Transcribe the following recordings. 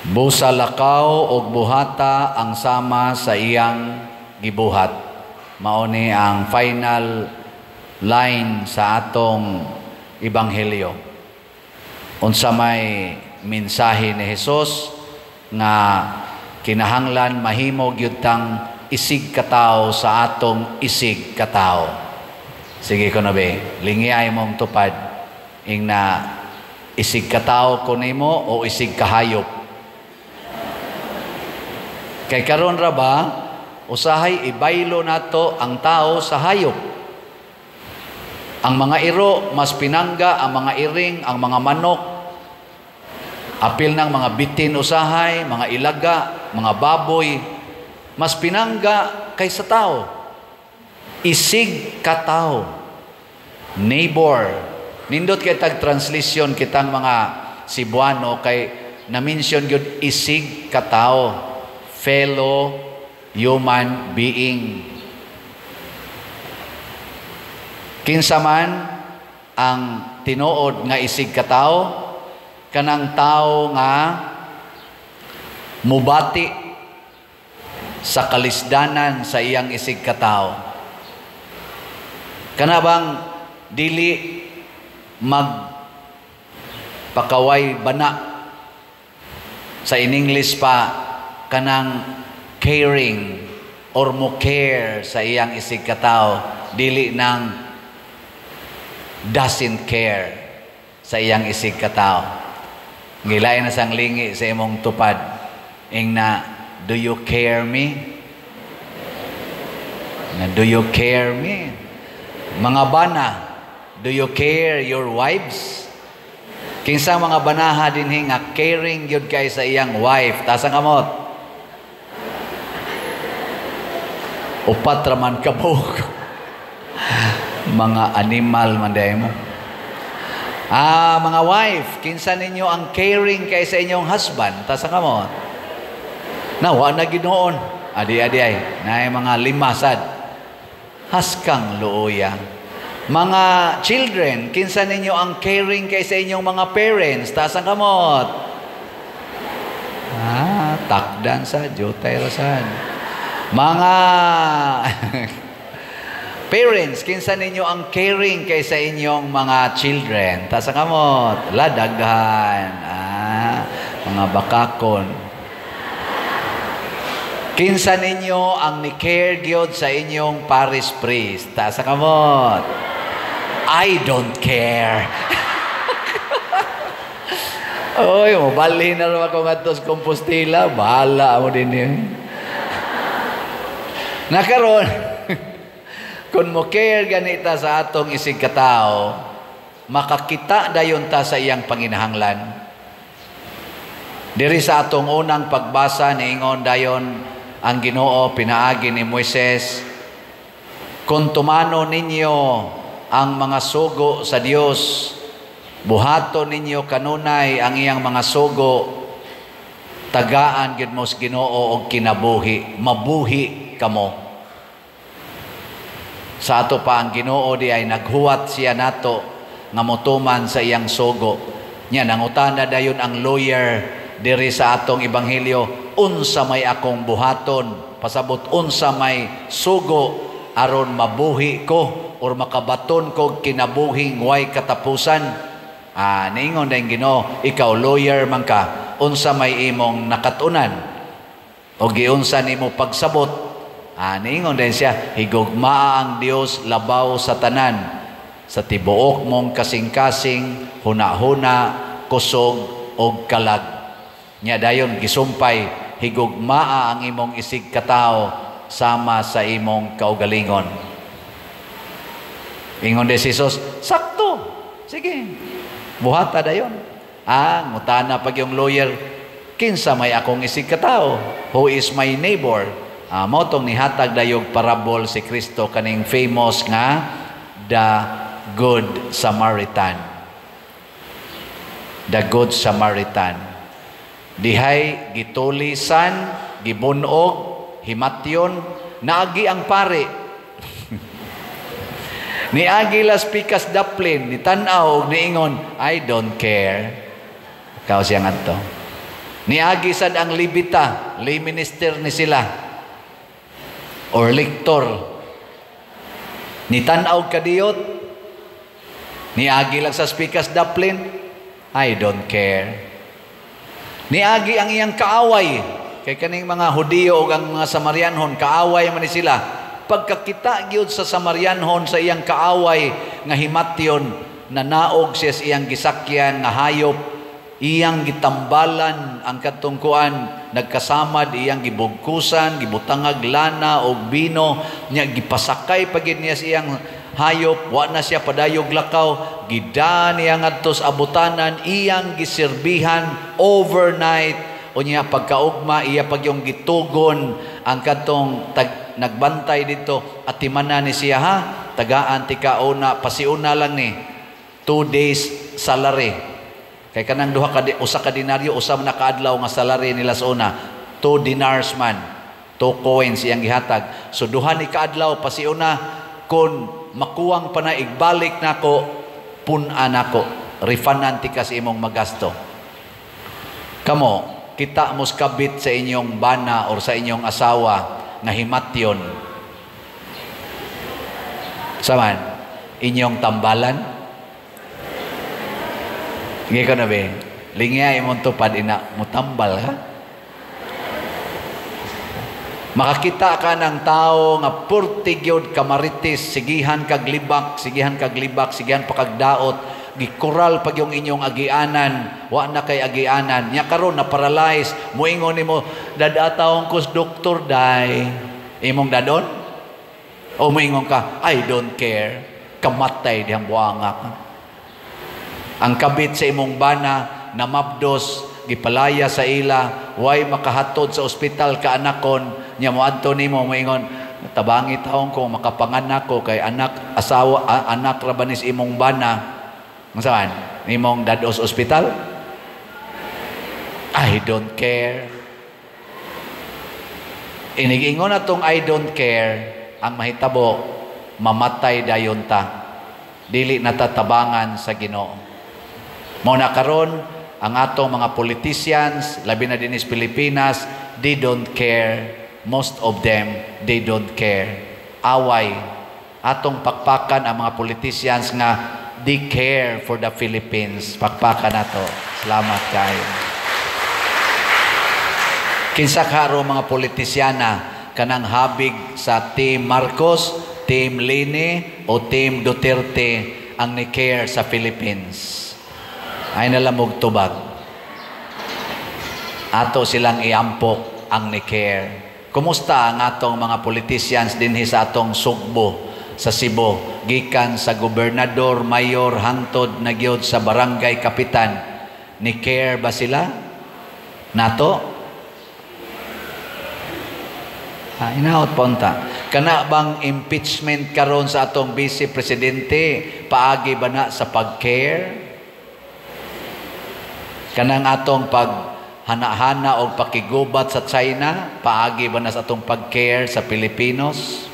Busa lakaw og buhata ang sama sa iyang gibuhat. Mao ni ang final line sa atong ebanghelyo. Unsa may mensahe ni Hesus nga kinahanglan mahimo gyud tang isig katawo sa atong isig katawo? Sige ko na be, lingi ay mong tupad. Ing na isig katawo ko nimo o isig kahayop. Kay karon ra ba, usahay ibaylo nato ang tao sa hayop. Ang mga iro, mas pinangga, ang mga iring, ang mga manok, apil ng mga bitin usahay, mga ilaga, mga baboy, mas pinangga kaysa tao. Isig katao. Neighbor. Nindot kay tag translation kitang mga Cebuano kay na-mention gyud isig katao. Fellow human being. Kinsa man ang tinuod nga isig katao? Kanang tao nga mubati sa kalisdanan sa iyang isig katao. Kana bang dili mag pakaway bana, sa in English pa kanang caring or mo care sa iyang isig katao, dili nang doesn't care sa iyang isig katao. Gilain na sang lingi sa imong tupad. Ing na, "Do you care me?" Na, "Do you care me?" Mga bana, do you care your wives? Kinsa mga banaha dinhi nga caring gyud kay sa iyang wife? Taas ang kamot. Upat ra man ka buok. Mga animal man diay mo. Ah, mga wife, kinsa ninyo ang caring kay sa inyong husband? Taas ang kamot. Na, wa na ginoon. Adi, adi ay. Na mga lima sad. Haskang luoya. Mga children, kinsa ninyo ang caring kay sa inyong mga parents? Taas ang kamot. Ah, takdan sa, jutay ra sad. Mga parents, kinsa ninyo ang caring kay sa inyong mga children? Taas ang kamot. Ladaghan. Ah, mga bakakon. Kinsa ninyo ang ni-care gyud sa inyong parish priest? Taas ang kamot. I don't care. Oy, mobalhin na naman ako ngadto sa Compostela. Bahala mo din yun. Nakaron, kung mo care ganita sa atong isig katao, makakita dayon ta sa iyang panginahanglan. Diri sa atong unang pagbasa, niingon dayon ang Ginoo pinaagi ni Moises, "Kung tumano ninyo ang mga sugo sa Dios, buhaton ninyo kanunay ang iyang mga sugo, tagaan gid mo sa Ginoo og kinabuhi, mabuhi kamo." Sa ato pa ang Ginoo di ay naghuwat siya nato nga motuman sa iyang sugo. Nya nangutana dayon ang lawyer diri sa atong ebanghelyo, "Unsa may akong buhaton?" Pasabot, "Unsa may sugo aron mabuhi ko or makabaton ko kinabuhing way katapusan?" Ah, niingon dayon Ginoo, "Ikaw lawyer man ka, unsa may imong nakatunan o giunsa nimo pagsabot?" Ah, niingon din siya, "Higugmaa ang Dios labaw sa tanan, sa tibuok mong kasing-kasing, huna-huna, kusog og kalag." Nya dayon gisumpay, "Higugmaa ang imong isig katawo sama sa imong kaugalingon." Ingon din si Jesus, "Sakto. Sige. Buhata dayon." Ah, ngutana pag yung lawyer, "Kinsa may akong isig katawo? Who is my neighbor?" Ah, mao tong nihatag dayog parabol si Kristo kaning famous nga the Good Samaritan. The Good Samaritan. Dihay gitulisan, gibunog, himatyon, naagi ang pare. Niagi las pikas daplin, ni tan-aw og niingon, "I don't care." Kao siya ngadto. Niagi sad ang Levita, lay minister ni sila or lector. Nitan-aw kadiyot, niagi lang sa pikas daplin, "I don't care." Niagi ang iyang kaaway, kay kaning mga Hudiyo ug ang mga Samarianhon, kaaway man ni sila. Pagkakita gyud sa Samarianhon sa iyang kaaway nga himatyon, nanaog siya sa iyang gisakyan nga hayop, iyang gitambalan ang kadtong kuan, nagkasamad, iyang gibugkusan, gibutangag lana og bino nya, gipasakay pa gid niya sa iyang hayop. Wa na siya padayog lakaw, gida niya ngadto sa abutanan, iyang giserbihan overnight. Unya pagkaugma, iya pag yung gitugon ang kadtong nagbantay dito, "Atimanan ni siya ha, tagaan tika una, pasiuna lang ni 2 days salary," kay kanang duha ka, 1 ka denaryo, usa man na kaadlaw nga salary nila sa una. 2 dinars man, 2 coins iyang gihatag. So duha ni kaadlaw pasiuna, kon makuwang pa na igbalik nako, pun-an nako, refundan tika sa imong magasto. Kamo, kita mos kabit sa inyong bana or sa inyong asawa nga himatyon, saman inyong tambalan? Sige ko na be. Lingya imong tupad ina, mutambal ka. Makakita ka ng tao nga purti gyud kamaritis, sigihan kag libak, sigihan kag libak, sigihan pa kag daot, gikural pag yung inyong agianan, wa na kay agianan. Nya karon na paralyze, moingon nimo, "Dadatawon ko sa doktor day." Imong dadon? O moingon ka, "I don't care. Kamatay dihang buanga ka." Ang kabit sa imong bana, namabdos, gipalaya sa ila, way makahatod sa ospital ka anakon, nya moadto nimo, moingon, "Tabangi taon ko makapanganak ko kay anak asawa anak ra ba ni sa imong bana." Unsa imong dados ospital? "I don't care." Inigingon atong "I don't care," ang mahitabo, mamatay dayon ta. Dili natatabangan sa Ginoo. Mao na karon ang atong mga politicians, labi na dinhi sa Pilipinas, they don't care. Most of them, they don't care. Away. Atong pakpakan ang mga politicians nga they care for the Philippines. Pakpakan nato. Salamat kayo. Kinsa karo mga politisyana, kanang habig sa Team Marcos, Team Leni o Team Duterte ang ni care sa Philippines? Ay nalamog tubag. Ato silang iampok ang ni care. Kumusta ang atong mga politicians dinhi sa atong Sugbo, sa Cebu, gikan sa gobernador, mayor, hangtod na gyud sa barangay kapitan? Ni care ba sila nato? Ah, inaot ponta. Kana bang impeachment karon sa atong vice presidente, paagi ba na sa pag-care? Kanang atong pag hana-hana og pakigubat sa China, paagi ba na sa atong pag-care sa Pilipinos?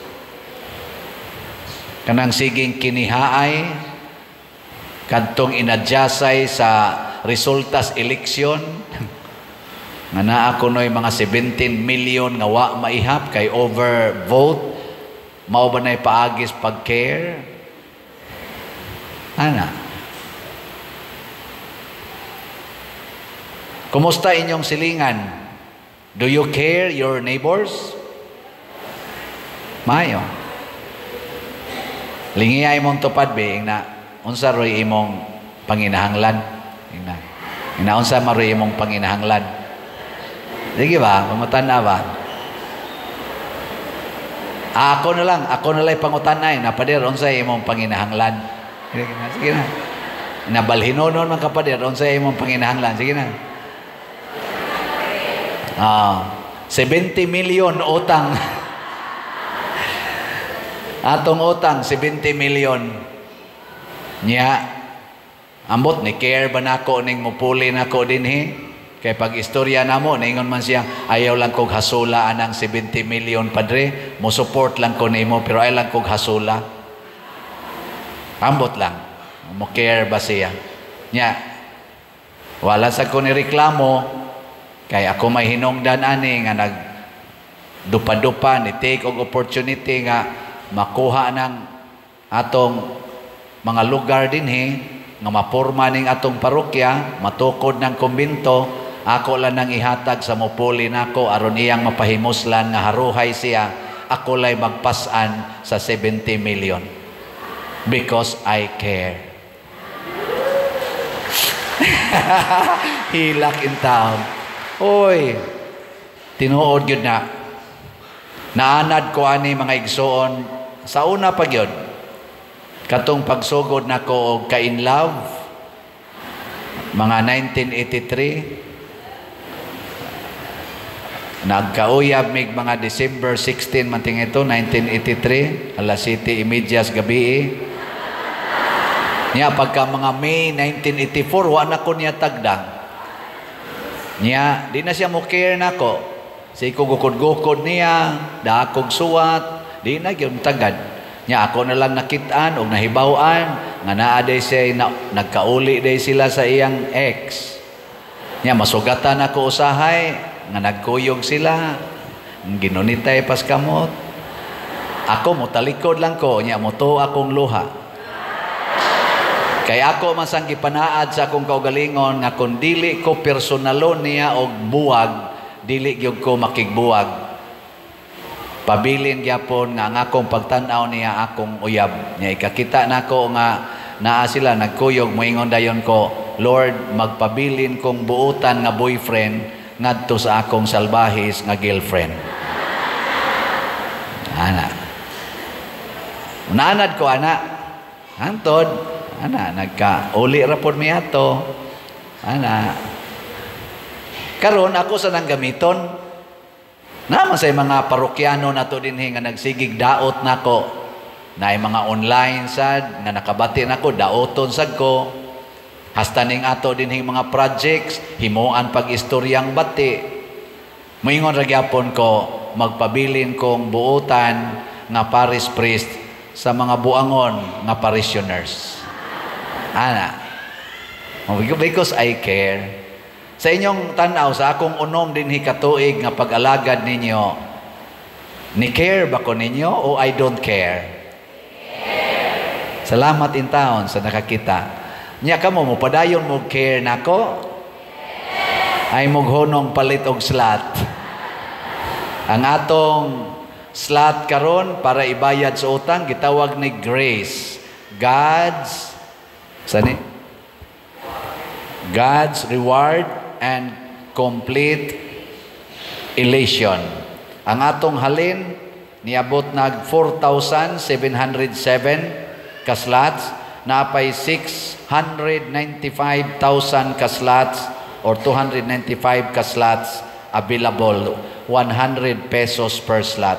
Kanang siging kinihaay kadtong inadyasay sa resultas eleksyon nga naa kunoy mga 17 million nga wa maihap kay over vote, mao ba nay paagis pag-care ana? Kumusta inyong silingan? Do you care your neighbors? Mayo. Lingiya imong tupad be na unsa roy imong panginahanglan? Ina. Ina unsa maroy imong panginahanglan? Sige ba? Pangutana ba? Ah, ako na lang pangutanay na, "Pader, unsa imong panginahanglan?" Sige na, sige na. Nabalhinonon man ka, pader, unsa imong panginahanglan? Sige na. Ah, 70 million utang. Atong utang 70 million. Nya ambot ni care ba nako ning mupuli nako dinhi? Kay pag istorya namo, ningon man siya, "Ayaw lang kog hasula anang 70 million, padre, mo support lang ko nimo pero ayaw lang kog hasula." Ambot lang. Mo care ba siya? Nya wala sa ko ni reklamo. Kay ako may hinungdan ani nga nag dupa-dupa ni take og opportunity nga makuha ng atong mga lugar dinhi nga maporma ning atong parokya, matukod ng kumbinto, ako lang nang ihatag sa mupuli nako aron iyang mapahimuslan nga haruhay siya, ako lay magpasan sa 70 million. Because I care. Hilak in town. Oy, tinuod gyud na. Naanad ko ani, mga igsoon, sa una pa gyud. Katong pagsugod nako og ka-in love mga 1983, nagkauyab mig mga December 16 man ting ito 1983, alas 7:30 gabi. Niya pagka mga May 1984, wa na ko niya tagda. Niya di na siya mo care nako. Say ko gukod-gukod niya, dakog suwat, di na gyud tagad. Nya ako na lang nakit-an og nahibaw-an nga naa day siya na, nagkauli day sila sa iyang ex. Nya masugatan ako usahay nga nagkuyog sila. Ginunitay pas kamot. Ako motalikod lang ko, nya moto akong luha. Kay ako man sang gipanaad sa akong kaugalingon nga kung dili ko personalon niya og buwag, dili gyud ko makigbuwag. Pabilin gyapon nga ang akong pagtan-aw niya akong uyab. Nya ikakita nako nga naa sila nagkuyog, moingon dayon ko, "Lord, magpabilin kong buutan nga boyfriend ngadto sa akong salbahis nga girlfriend." Ana. Naanad ko ana. Hantod, ana nagka uli ra pod mi ato. Ana. Karon ako sa nang gamiton. Naman sa mga parokyano nato dinhi nga nagsigig daot nako. Naay mga online sad nga nakabati nako, daoton sad ko. Hasta ning ato dinhi mga projects, himuan pag istoryang bati. Moingon ra gyapon ko, magpabilin kong buutan nga parish priest sa mga buangon nga parishioners. Ana. Because I care. Sa inyong tanaw, sa akong unom dinhi katuig nga pag-alagad ninyo, ni care ba ko ninyo o I don't care? Salamat in town sa nakakita. Nya kamo mo padayon mo care nako? Ay moghunong palit og slot. Ang atong slot karon para ibayad sa utang gitawag ni Grace. God's sani? God's reward and complete elation. Ang atong halin niabot nag 4,707 ka slots, napay 695,000 ka slots or 295 ka slots available, 100 pesos per slot.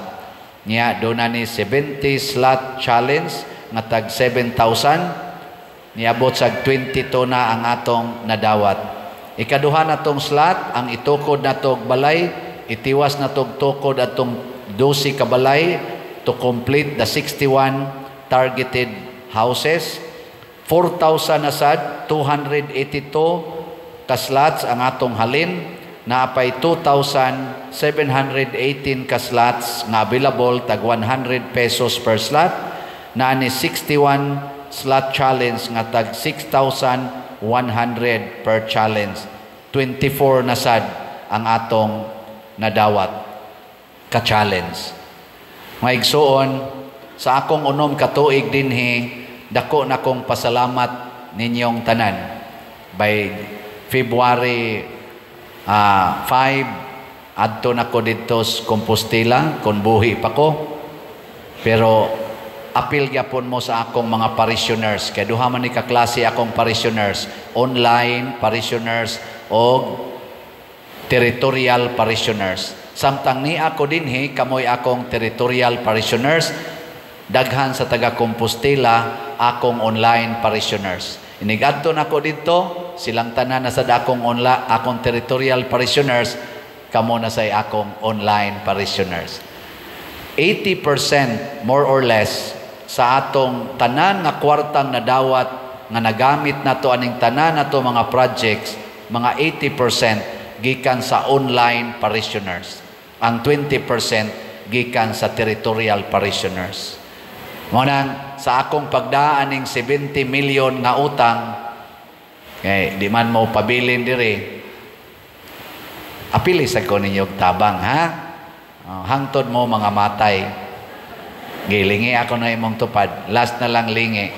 Niya doon na ni 70 slot challenge nga tag 7,000, niabot sa 22 na ang atong nadawat. Ikaduha na tong slot, ang itukod na tog balay, itiwas na tog tukod atong 12 ka balay to complete the 61 targeted houses. 4,000 na sad, 282 ka slots ang atong halin, naapay 2,718 ka slots nga available tag 100 pesos per slot, naa ni 61 slot challenge nga tag 6,100 per challenge. 24 na sad ang atong nadawat ka challenge. Mga igsuon, sa akong unom katuig dinhi, dako na kong pasalamat ninyong tanan. By February 5, adto na ko didto sa Compostela, kung buhi pa ko. Pero apil gyapon mo sa akong mga parishioners. Kay duha man ni ka klase akong parishioners, online parishioners og territorial parishioners. Samtang ni ako dinhi, kamoy akong territorial parishioners, daghan sa taga Compostela akong online parishioners. Inigadto nako didto, silang tanan na sa akong online, akong territorial parishioners, kamo na say akong online parishioners. 80% more or less sa atong tanan nga kwartang nadawat nga nagamit nato aning tanan nato mga projects, mga 80% gikan sa online parishioners. Ang 20% gikan sa territorial parishioners. Mao nang sa akong pagdaan ning 70 million nga utang, kay di man mo pabilin diri, apili sa ko ninyo og tabang, ha? Oh, hangtod mo mga matay. Gilingi ako na imong tupad. Last na lang lingi.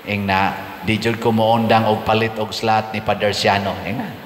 Ing na, di jud ko moundang og palit og slot ni Father Siano. Ing na.